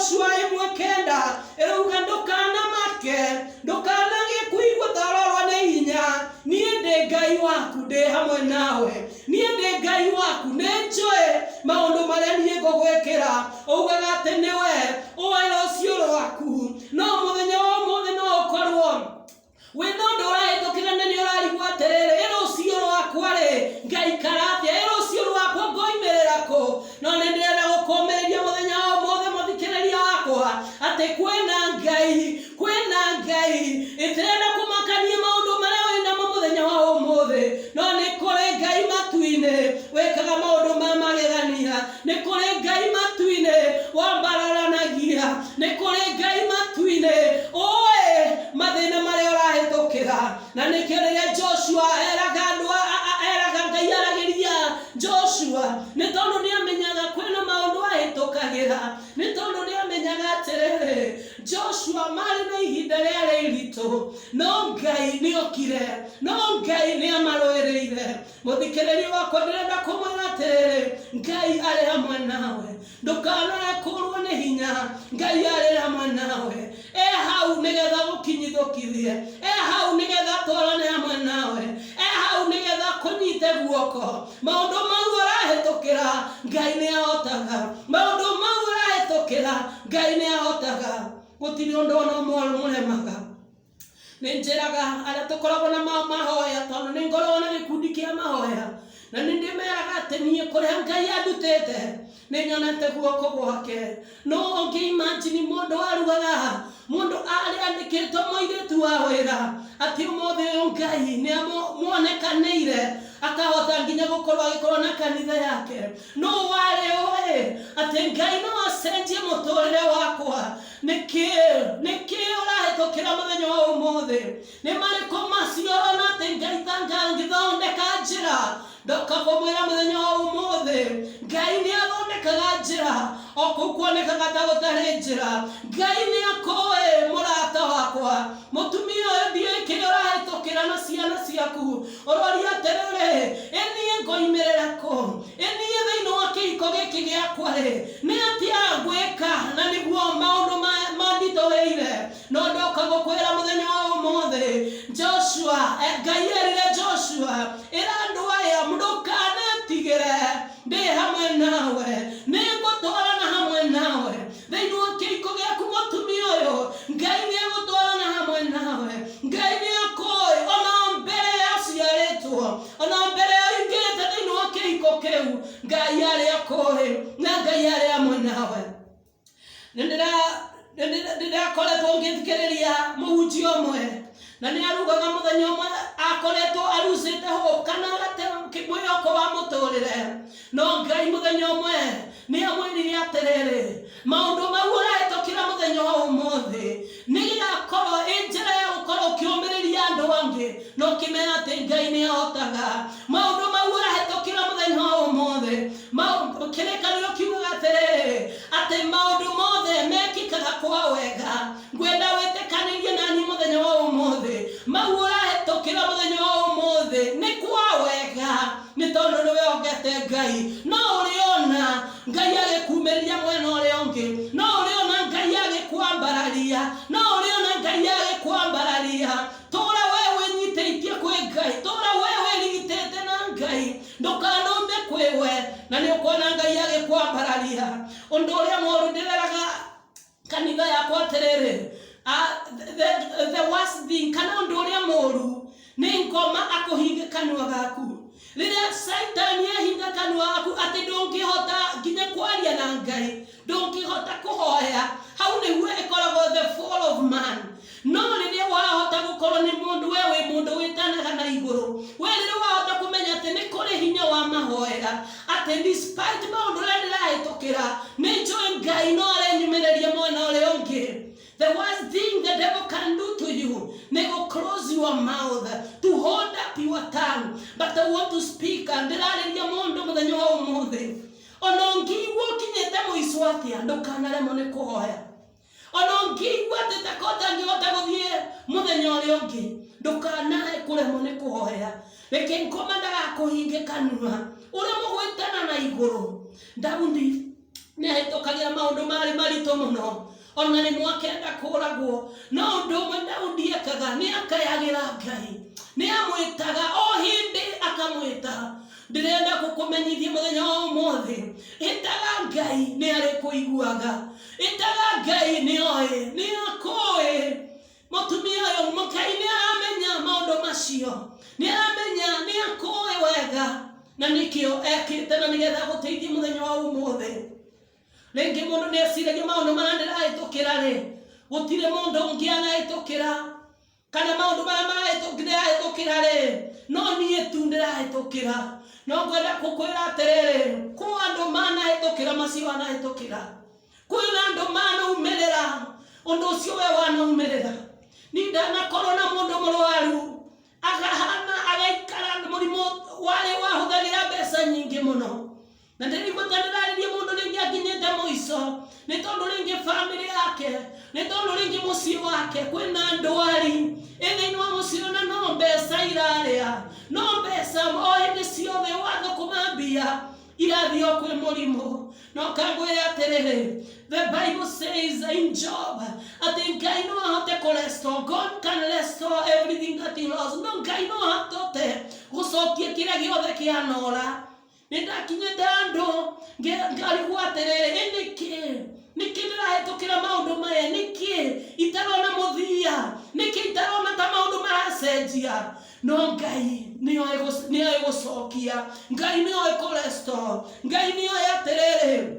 Joshua 1:9 ĩrauga ndũkanamake, ndũkanagĩe kũigua ta ũrorwo nĩ hinya, niĩ ndĩ Ngai waku, ndĩ hamwe nawe. Niĩ ndĩ Ngai waku, nĩ njũĩ maũndũ marĩa niĩ ngũgwĩkĩra. Ugaga atĩ nĩwe ũĩ rũciũ rwaku, no mũthenya wa ũmũthĩ no ũkorwo wĩna ũndũ ũrahĩtũkĩra na nĩ ũrarigwo atĩrĩrĩ, ĩ rũciũ rwakwa rĩ, ngaikara atĩa? Ĩ rũciũ rwakwa ngoimĩrĩra kũ? No nĩ ndĩrenda gũkũmĩrĩria mũthenya wa ũmũthĩ mũthikĩrĩria wakwa atĩ kwĩna Ngai, kwĩna Ngai. Ĩtĩrenda kũmakania maũndũ marĩa wĩnamo mũthenya wa ũmũthĩ, no nĩ kũrĩ Ngai matu-inĩ wĩkaga maũndũ ma magegania. Nĩ kũrĩ Ngai matu-inĩ wambararanagia. Nĩ kũrĩ Ngai matu-inĩ ũĩ mathĩna marĩa ũrahĩtũkĩra. Na nĩkĩo rĩrĩa Joshua eraga andũ eraga Ngai aragĩria Joshua, nĩ tondũ nĩ amenyaga kwĩna maũndũ ahĩtũkagĩra. Nĩ tondũ nĩ amenyaga atĩrĩrĩ, Joshua marĩ na ihinda rĩarĩ iritũ, no Ngai nĩ okire, no Ngai nĩ amarũĩrĩire. Mũthikĩrĩria wakwa, ndĩrenda kũmwĩra atĩrĩrĩ, Ngai arĩ hamwe nawe. Ndũkanare kũrwo nĩ hinya, Ngai arĩ hamwe nawe. E hau nĩgetha gũkinyithũkithie, e hau nĩgetha atwarane hamwe nawe, e hau nĩgetha kũnyite guoko. Maũndũ mau ũrahĩtũkĩra, Ngai nĩ ahotaga. Maũndũ mau ũrahĩtũkĩra, Ngai nĩ ahotaga. Gũtirĩ ũndũ ona ũmwe ũmũremaga. Nĩ njĩraga arĩa tũkoragwo na mahoya, tondũ nĩ ngoragwo na gĩkundi kĩa mahoya, na nĩ ndĩmeraga atĩ niĩ kũrĩa Ngai andutĩte nĩ nyonete guoko gwake. No ũngĩ imagine mũndũ arugaga, mũndũ arĩ andĩkĩtwo mũirĩtu wa wĩra, atĩ ũmũthĩ ũyũ Ngai nĩ amwonekanĩire akahota nginya gũkorwo agĩkorwo na kanitha yake. No warĩ ũĩ atĩ Ngai no acenjie mũtũrĩre wakwa? Nĩkĩ nĩkĩ ũrahĩtũkĩra mũthenya wa ũmũthĩ? Nĩ marĩkũ macio ũrona atĩ Ngai ta ngangĩthondeka njĩra? Ndoka kũmwĩra mũthenya wa ũmũthĩ, Ngai nĩ athondekaga njĩra o kũu kuonekaga ta gũtarĩ njĩra. Ngai nĩ akũĩ mũrata wakwa. Mũtumia ũyũ, ndiũĩ kĩrĩa ũrahĩtũkĩra na ciana ciaku. Ũroria atĩrĩrĩ, ĩ niĩ ngoimĩrĩra kũ? Ĩ niĩ thĩinĩ wa kĩhiko gĩkĩ gĩakwa-rĩ, nĩ atĩa ngwĩka na nĩguo maũndũ manditũhĩire? No ndoka gũkwĩra mũthenya wa ũmũthĩ, Joshua, Ngai erire Joshua, ĩra andũ aya, ndũkanetigĩre, ndĩ hamwe nawe, nĩ ngũtwarana hamwe nawe. Thĩinĩ wa kĩhiko gĩaku mũtumia ũyũ, Ngai nĩ egũtwarana hamwe nawe. Ngai nĩ akũĩ ona mbere yaciarĩtwo, ona mbere ũingĩrĩte thĩinĩ wa kĩhiko kĩu, Ngai arĩ akũĩ na Ngai arĩ hamwe nawe. Nĩ ndĩrakoretwo ngĩthikĩrĩria mũhunjia ũmwe, na nĩ arugaga mũthenya ũmwe akoretwo arucĩte hope kana agate mwĩhoko wa mũtũrĩre, no Ngai mũthenya ũmwe nĩ amwĩrire atĩrĩrĩ, maũndũ mau ũrahĩtũkĩra mũthenya wa ũmũthĩ nĩ gĩgakorwo ĩ njĩra ya gũkorwo ũkĩũmĩrĩria andũ angĩ na ũkĩmera atĩ Ngai nĩ ahotaga. Maũndũ mau ũrahĩtũkĩra mũthenya wa ũmũthĩ, kĩrĩkanĩro kiugaga atĩrĩrĩ, atĩ maũndũ mothe mekĩkaga kwa wega. Ngwenda wĩtĩkanĩrie na niĩ mũthenya wa ũmũthĩ, mau ũrahĩtũkĩra mũthenya wa ũmũthĩ nĩ kwa wega, nĩ tondũ nĩ wehokete Ngai. No ũrĩona Ngai agĩkumĩria mwena ũrĩa ũngĩ, no ũrĩona Ngai agĩkwambararia, no ũrĩona Ngai agĩkwambararia. Tũra we wĩnyitĩtie kwĩ Ngai, tũra we wĩrigitĩte na Ngai, ndũkanaume kwĩ we, na nĩ ũkuona Ngai agĩkwambararia. Ũndũ ũrĩa mũru ndĩreraga kanitha yakwa atĩrĩrĩ, the worst thing, kana ũndũ ũrĩa mũru nĩ ngoma akũhinge kanua gaku. Rĩrĩa Caitani ahinga kanua gaku atĩ ndũngĩhota nginya kwaria na Ngai, ndũngĩhota kũhoya, hau nĩguo ĩkoragwo the fall of man. No rĩrĩa wahota gũkorwo nĩ mũndũ, we wĩ mũndũ wĩtanaga na igũrũ, we rĩrĩa wahota kũmenya atĩ nĩ kũrĩ hinya wa mahoya, atĩ despite maũndũ ũrĩa ndĩrahĩtũkĩra, nĩ njũĩ Ngai no arenyumĩrĩria mwena ũrĩa ũngĩ. The worst thing the devil can do to you nĩ go close your mouth, to hold up your tongue. But I want to speak, ndĩrarĩria mũndũ mũthenya wa ũmũthĩ, ona ũngĩigua ũkinyĩte mũico atĩa, ndũkanaremwo nĩ kũhoya. Ona ũngĩigua atĩ ta ko ũtangĩhota gũthiĩ mũthenya ũrĩa ũngĩ, ndũkanae kũremwo nĩ kũhoya. Reke ngoma ndagakũhinge kanua ũrĩa mũgwĩtana na igũrũ. Daudi nĩ ahĩtũkagĩra maũndũ marĩ maritũ. Maritũ mũno, ona rĩmwe akenda kũragwo. No ũndũ ũmwe Daudi ekaga, nĩ akayagĩra Ngai, nĩ amwĩtaga o hĩndĩ akamwĩta. Ndĩrenda gũkũmenyithia mũthenya wa ũmũthĩ, ĩtaga Ngai, nĩ arĩkũiguaga. Ĩtaga Ngai, nĩ oĩ, nĩ akũĩ. Mũtumia ũyũ, Ngai nĩ aramenya maũndũ macio, nĩ aramenya, nĩ akũĩ wega, na nĩkĩo ekĩte, na nĩgetha agũteithie mũthenya wa ũmũthĩ. Rĩngĩ mũndũ nĩ eciragia maũndũ marĩa ndĩrahĩtũkĩra rĩ, gũtirĩ mũndũ ũngĩ anahĩtũkĩra, kana maũndũ marĩa ndĩrahĩtũkĩra rĩ, no niĩ tu ndĩrahĩtũkĩra. No ngwenda gũkwĩra atĩrĩrĩ, kwĩ andũ manahĩtũkĩra macio wanahĩtũkĩra, kwĩna andũ manaumĩrĩra ũndũ ũcio we wanaumĩrĩra. Niĩ ndanakorwo na mũndũ mũrwaru akahana agaikara mũrimũ warĩ wahũthagĩra mbeca nyingĩ mũno, na ndĩraigua ta ndĩrarĩria mũndũ rĩngĩ akinyĩte mũico, nĩ tondũ rĩngĩ bamĩrĩ yake, nĩ tondũ rĩngĩ mũciĩ wake kwĩna ndwari ĩ thĩinĩ wa mũciĩ, na no mbeca irarĩa, no mbeca o hĩndĩ ciothe wathũkũma mbia irathiĩ o kwĩ mũrimũ. No kangwĩre atĩrĩrĩ, the Bible says in Job atĩ Ngai no ahote kũ restore. God can restore everything that he lost. No Ngai no ahote gũcokia kĩrĩa gĩothe kĩanora. Nĩ ndakinyĩte andũ ngarigwo atĩrĩrĩ, ĩ nĩkĩ, nĩkĩ ndĩrahĩtũkĩra maũndũ maya, nĩkĩ itarona mũthia, nĩkĩ itarona ta maũndũ maracenjia. No Ngai nĩoĩ gũcokia, Ngai nĩoĩ kũ restore, Ngai nĩoĩ atĩrĩrĩ,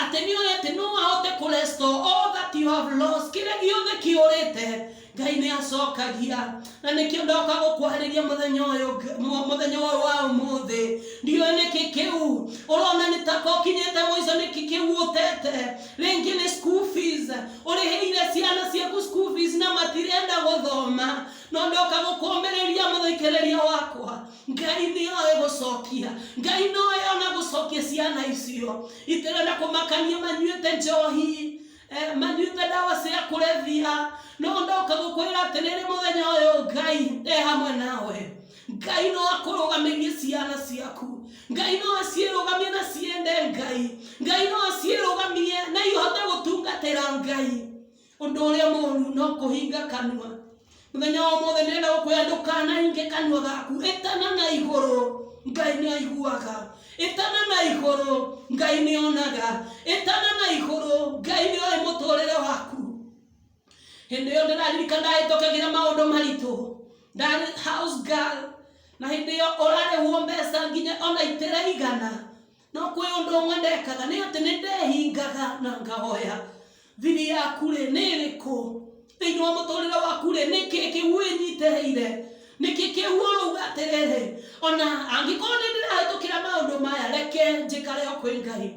atĩ nĩoĩ atĩ no ahote kũ restore all that you have lost. Kĩrĩa gĩothe kĩũrĩte Ngai nĩ acokagia. Na nĩkĩo ndoka gũkwarĩria mũthenya ũyũ, mũthenya ũyũ wa ũmũthĩ. Ndiũĩ nĩkĩ kĩu ũrona nĩ ta kokinyĩte mũico, nĩkĩ kĩu ũtete. Rĩngĩ nĩ school fees, ũrĩhĩire ciana ciaku school fees na matirenda gũthoma. No ndoka gũkũmĩrĩria mũthikĩrĩria wakwa, Ngai nĩoĩ gũcokia, Ngai noĩ ona gũcokia ciana icio itirenda kũmakania manyuĩte njohi, manyuĩte ndawa cia kũrebia. No ndoka gũkwĩra atĩrĩrĩ, mũthenya ũyũ Ngai e hamwe nawe. Ngai no akũrũgamĩrie ciana ciaku, Ngai no aciĩrũgamie na ciende Ngai, Ngai no aciĩrũgamie na ihote gũtungatĩra Ngai. Ũndũ ũrĩa mũru no kũhinga kanua. Mũthenya wa ũmũthĩ ndĩrenda gũkwĩra ndũkanahinge kanua gaku, ĩtana na igũrũ, Ngai nĩ aiguaga. Ĩtana na igũrũ, Ngai nĩ onaga. Ĩtana na igũrũ, Ngai nĩ oĩ mũtũrĩre waku. Hĩndĩ ĩyo ndĩraririkana ndahĩtũkagĩra maũndũ maritũ, ndarĩ house girl, na hĩndĩ ĩyo ũrarĩhwo mbeca nginya ona itĩraigana. No kwĩ ũndũ ũmwe ndekaga, nĩ atĩ nĩ ndehingaga na ngahoya. Thiri yaku rĩ nĩ ĩrĩkũ thĩinĩ wa mũtũrĩre waku rĩ, nĩkĩ kĩu wĩnyitĩrĩire, nĩkĩ kĩu ũrauga atĩrĩrĩ, ona angĩkorwo nĩ ndĩrahĩtũkĩra maũndũ maya, reke njikare o kwĩ Ngai.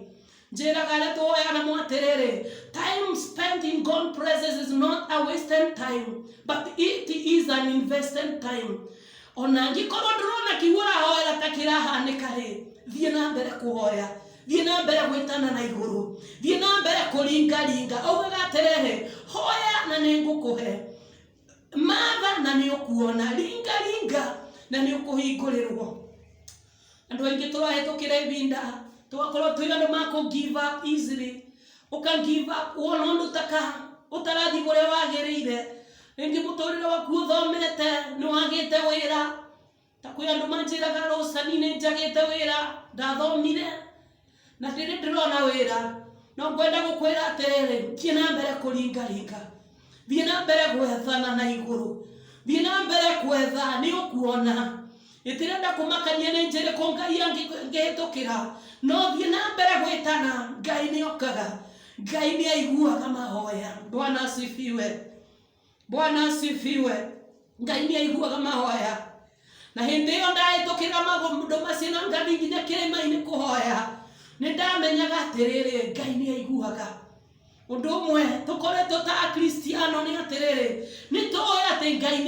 Njĩraga arĩa tũhoyaga namo atĩrĩrĩ, time spent in God presence is not a wasted time, but it is an invested time. Ona angĩkorwo ndũrona kĩu ũrahoera ta kĩrahanĩka rĩ, thiĩ na mbere kũhoya, thiĩ na mbere gwĩtana na igũrũ, thiĩ na mbere kũringaringa, augaga atĩrĩrĩ, hoya na nĩ ngũkũhe, matha na nĩ ũkuona, ringaringa na nĩ ũkũhingũrĩrwo. Andũ aingĩ tũrahĩtũkĩra ibinda tũgakorwo twĩ andũ ma kũ give up easily. Ũka give up wona ũndũ taka ũtarathiĩ ũrĩa wagĩrĩire. Rĩngĩ mũtũrĩre waku ũthomete nĩ wagĩte wĩra, ta kwĩ andũ manjĩraga rũcani nĩ njagĩte wĩra, ndathomire na ndĩrĩ ndĩrona wĩra. No ngwenda gũkwĩra atĩrĩrĩ, thiĩ na mbere kũringaringa, thiĩ na mbere gwethana na igũrũ, thiĩ na mbere kwetha, nĩ ũkuona. Ĩtirenda kũmakania nĩ njĩra ĩrĩkũ Ngai angĩhĩtũkĩra, no thiĩ na mbere gwĩtana, Ngai nĩ okaga, Ngai nĩ aiguaga mahoya. Bwana asifiwe, Bwana asifiwe. Ngai nĩ aiguaga mahoya. Na hĩndĩ ĩyo ndahĩtũkĩra maũndũ macio na ngathiĩ nginya kĩrĩma-inĩ kũhoya, nĩ ndamenyaga atĩrĩrĩ, Ngai nĩ aiguaga. Ũndũ ũmwe tũkoretwo ta Akristiano nĩ atĩrĩrĩ, nĩ tũĩ atĩ Ngai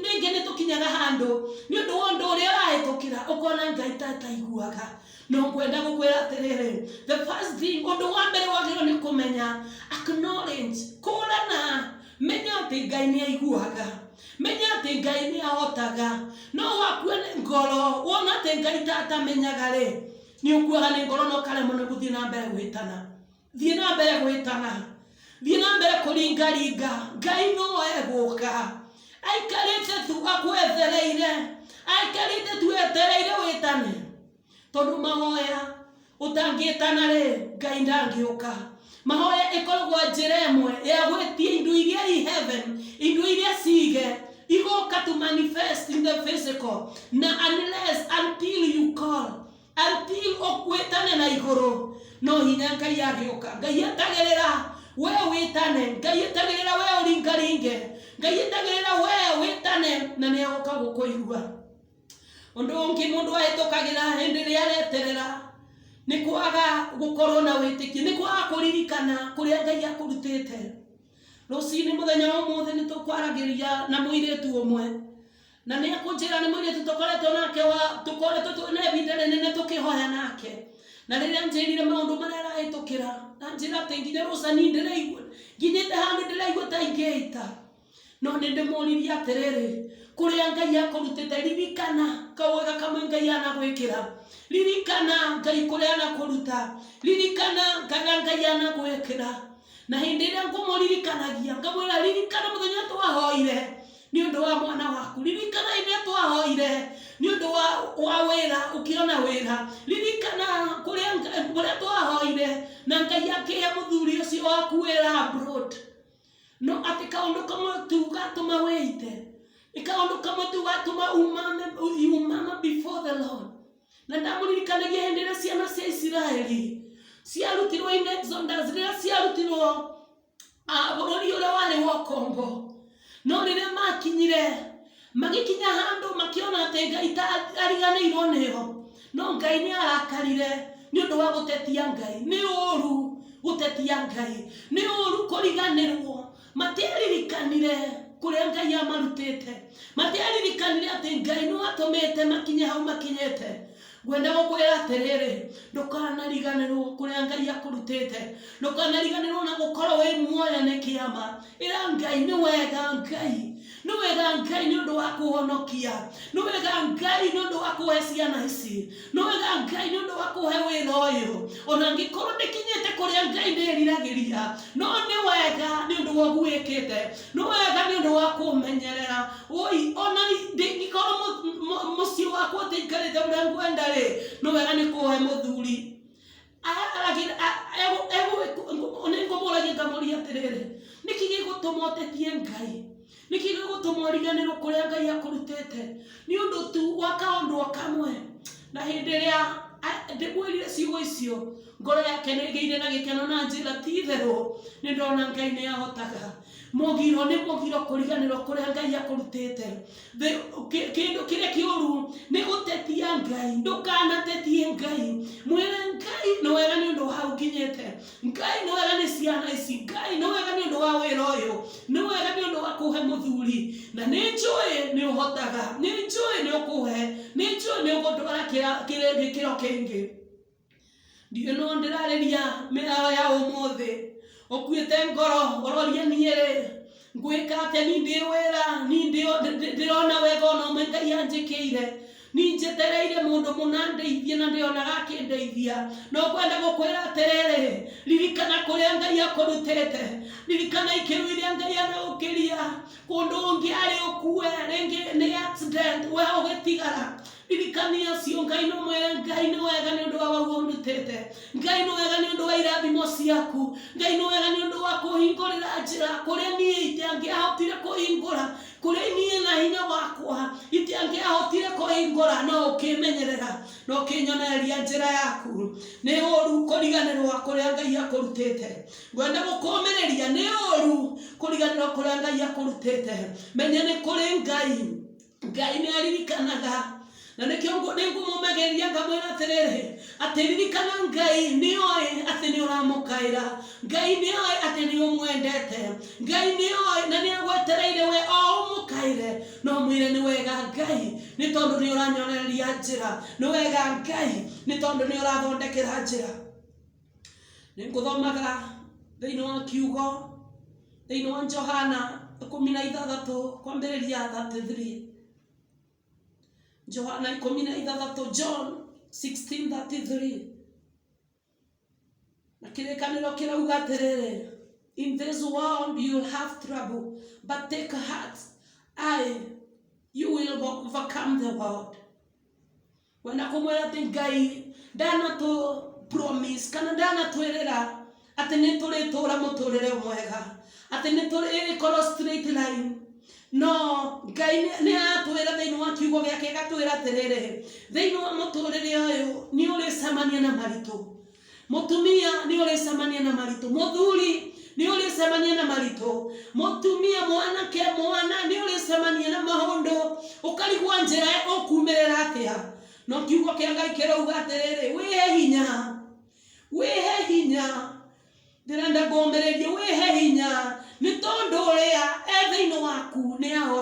ningĩ nĩ tũkinyaga handũ nĩ ũndũ wa ũndũ ũrĩa ũrahĩtũkĩra ũkona Ngai ta ataiguaga. No ngwenda gũkwĩra atĩrĩrĩ, the first thing, ũndũ wa mbere wagĩrĩirwo nĩ kũmenya, acknowledge, kũrana, menya atĩ Ngai nĩ aiguaga, menya atĩ Ngai nĩ ahotaga. No wakua nĩ ngoro wona atĩ Ngai ta atamenyaga rĩ, nĩ ũkuaga nĩ ngoro na ũkaremwo nĩ gũthiĩ na mbere gwĩtana. Thiĩ na mbere gwĩtana, thiĩ na mbere kũringaringa, Ngai no egũka. Aikarĩte tu akwethereire, aikarĩte tu etereire wĩtane. Tondũ mahoya ũtangĩtana rĩ, Ngai ndangĩũka. Mahoya ĩkoragwo njĩra ĩmwe ya gwĩtia indo iria i heaven, indo iria cige, igoka to manifest in the physical. Na unless until you call, until wĩtane na igũrũ, no hinya Ngai agĩũka. Ngai etagĩrĩra we wĩtane, Ngai etagĩrĩra we ũringaringe, Ngai etagĩrĩra we wĩtane na nĩ egũka gũkũigua. Ũndũ ũngĩ mũndũ ahĩtũkagĩra hĩndĩ ĩrĩa areterera nĩ kwaga gũkorwo na wĩtĩkio, nĩ kwaga kũririkana kũrĩa Ngai akũrutĩte. Rũcinĩ mũthenya wa ũmũthĩ nĩ tũkwaragĩria na mũirĩtu ũmwe na nĩ ekũnjĩra nĩ mũirĩtu tũkoretwo nake wa tũkoretwo na ihinda rĩnene tũkĩhoya nake na rĩrĩa anjĩrire maũndũ marĩa arahĩtũkĩra na njĩra atĩ nginya rũcani ndĩraigua nginyĩte handũ ndĩraigua ta ingĩita. No nĩ ndĩmũririe atĩrĩrĩ, kũrĩa Ngai akũrutĩte, ririkana kawega kamwe Ngai anagwĩkĩra, ririkana Ngai kũrĩa anakũruta, ririkana karĩa Ngai anagwĩkĩra. Na hĩndĩ ĩrĩa ngũmũririkanagia, ngamwĩra ririkana mũthenya twahoire nĩ ũndũ wa mwana waku, ririkana hĩndĩ ĩrĩa twahoire nĩ ũndũ wa wĩra, ũkĩona wĩra, ririkana kũrĩa twahoire na Ngai akĩhe mũthuri ũcio waku wĩra abroad. No atĩ kaũndũ kamwe tu gatũma wĩite, nĩ kaũndũ kamwe tu gatũma umame, umama before the Lord. Na ndamũririkanagia hĩndĩ ĩrĩa ciana cia Isiraeli ciarutirwo in Exodus, rĩrĩa ciarutirwo bũrũri ũrĩa warĩ wa ũkombo. No rĩrĩa makinyire, magĩkinya handũ makĩona atĩ Ngai ta ariganĩirwo nĩo. No Ngai nĩ arakarire nĩ ũndũ wa gũtetia Ngai. Nĩ ũru gũtetia Ngai, nĩ ũru kũriganĩrwo. Matiaririkanire kũrĩa Ngai amarutĩte, matiaririkanire atĩ Ngai nĩ watũmĩte makinye hau makinyĩte. Ngwenda gũkwĩra atĩrĩrĩ, ndũkanariganĩrwo kũrĩa Ngai akũrutĩte, ndũkanariganĩrwo na gũkorwo wĩ muoyo nĩ kĩama. Ĩra Ngai nĩ wega Ngai, nĩ wega Ngai nĩ ũndũ wa kũhonokia, nĩ wega Ngai nĩ ũndũ wa kũhe ciana ici, nĩ wega Ngai nĩ ũndũ wa kũhe wĩra ũyũ, ona angĩkorwo ndĩkinyĩte kũrĩa Ngai ndĩriragĩria, no nĩ wega nĩ ũndũ wa ũguo wĩkĩte, nĩ wega nĩ ũndũ wa kũmenyerera. Oi, ona ndingĩkorwo mũciĩ wakwa ũtaikarĩte ũrĩa ngwenda rĩ, nĩ wega nĩ kũhe mũthuri. Nĩ ngũmũragia ngamũria atĩrĩrĩ, nĩkĩ gĩgũtũma ũtetie Ngai? Nĩkĩ gĩgũtũma ũriganĩrwo kũrĩa Ngai akũrutĩte? Nĩ ũndũ tu wa kaũndũ o kamwe. Na hĩndĩ ĩrĩa ndĩmwĩrire ciugo icio, ngoro yake nĩ ĩgĩire na gĩkeno na njĩra ti itherũ nĩ ndona Ngai nĩ ahotaga. Mũgiro nĩ mũgiro kũriganĩrwo kũrĩa Ngai akũrutĩte. Kĩndũ kĩrĩa kĩũru nĩ gũtetia Ngai. Ndũkanatetie Ngai. Mwĩre Ngai nĩ wega nĩ ũndũ wa hau nginyĩte. Ngai nĩ wega nĩ ciana ici. Ngai nĩ wega nĩ ũndũ wa wĩra ũyũ. Nĩ wega nĩ ũndũ wa kũhe mũthuri. Na nĩ njũĩ nĩ ũhotaga. Nĩ njũĩ nĩ ũkũhe. Nĩ njũĩ nĩ ũgũndwara gĩkĩro kĩngĩ. Ndiũĩ no ndĩrarĩria mĩaraho ya ũmũthĩ. Ũkuĩte ngoro ũroria niĩ rĩ, ngwĩka atĩa? Niĩ ndĩ wĩra, niĩ ndĩrona wega ona ũmwe Ngai anjĩkĩire. Niĩ njetereire mũndũ mũna andeithie na ndĩonaga akĩndeithia. No ngwenda gũkwĩra atĩrĩrĩ, ririkana kũrĩa Ngai akũrutĩte. Ririkana ikĩro iria Ngai anagũkĩria. Kũndũ ũngĩarĩ ũkue rĩngĩ nĩ accident we ũgĩtigara. Ririkania acio Ngai no mwĩre Ngai nĩ wega nĩ ũndũ wa wau ũndutĩte. Ngai nĩ wega nĩ ũndũ wa irathimo ciaku. Ngai nĩ wega nĩ ũndũ wa kũhingũrĩra njĩra kũrĩa niĩ itangĩahotire kũhingũra, kũrĩa niĩ na hinya wakwa itangĩahotire kũhingũra, no ũkĩmenyerera na ũkĩnyonereria njĩra yaku. Nĩ ũru kũriganĩrwo kũrĩa Ngai akũrutĩte. Ngwenda gũkũmĩrĩria, nĩ ũru kũriganĩrwo kũrĩa Ngai akũrutĩte. Menya nĩ kũrĩ Ngai. Ngai nĩ aririkanaga na nĩkĩo nĩ ngũmũmagĩrĩria ngamwĩra atĩrĩrĩ, atĩ ririkana Ngai nĩ oĩ atĩ nĩ ũramũkaĩra, Ngai nĩ oĩ atĩ nĩ ũmwendete, Ngai nĩ oĩ na nĩ agwetereire we o ũmũkaĩre, no mwĩre nĩ wega Ngai nĩ tondũ nĩ ũranyonereria njĩra, nĩ wega Ngai nĩ tondũ nĩ ũrathondekera njĩra. Nĩ ngũthomaga thĩinĩ wa kiugo thĩinĩ wa Johana 16 kwambĩrĩria 33. Johana 16, John 16:33. Na Na kĩrĩkanĩro kĩrauga atĩrĩrĩ, in this world you'll have trouble, but take heart, I you will overcome the world. Wenda kũmwĩra atĩ Ngai ndanatũ promise kana ndanatwĩrĩra atĩ nĩ tũrĩtũra mũtũrĩre mwega, atĩ nĩ tũrĩkorwo straight line. No Ngai nĩ aratwĩra thĩinĩ wa kiugo gĩake, agatwĩra atĩrĩrĩ, thĩinĩ wa mũtũrĩre ũyũ nĩ ũrĩcemania na maritũ. Mũtumia nĩ ũrĩcemania na maritũ, mũthuri nĩ ũrĩcemania na maritũ, mũtumia, mwanake, mwana nĩ ũrĩcemania na maũndũ, ũkarigwo njĩra ũkumĩrĩra atĩa. No kiugo kĩa Ngai kĩrauga atĩrĩrĩ, wĩhe hinya, wĩhe hinya. Ndĩrenda ngũmĩrĩrie, wĩhe hinya, nĩ tondũ ũrĩa e thĩinĩ waku nĩ ahota.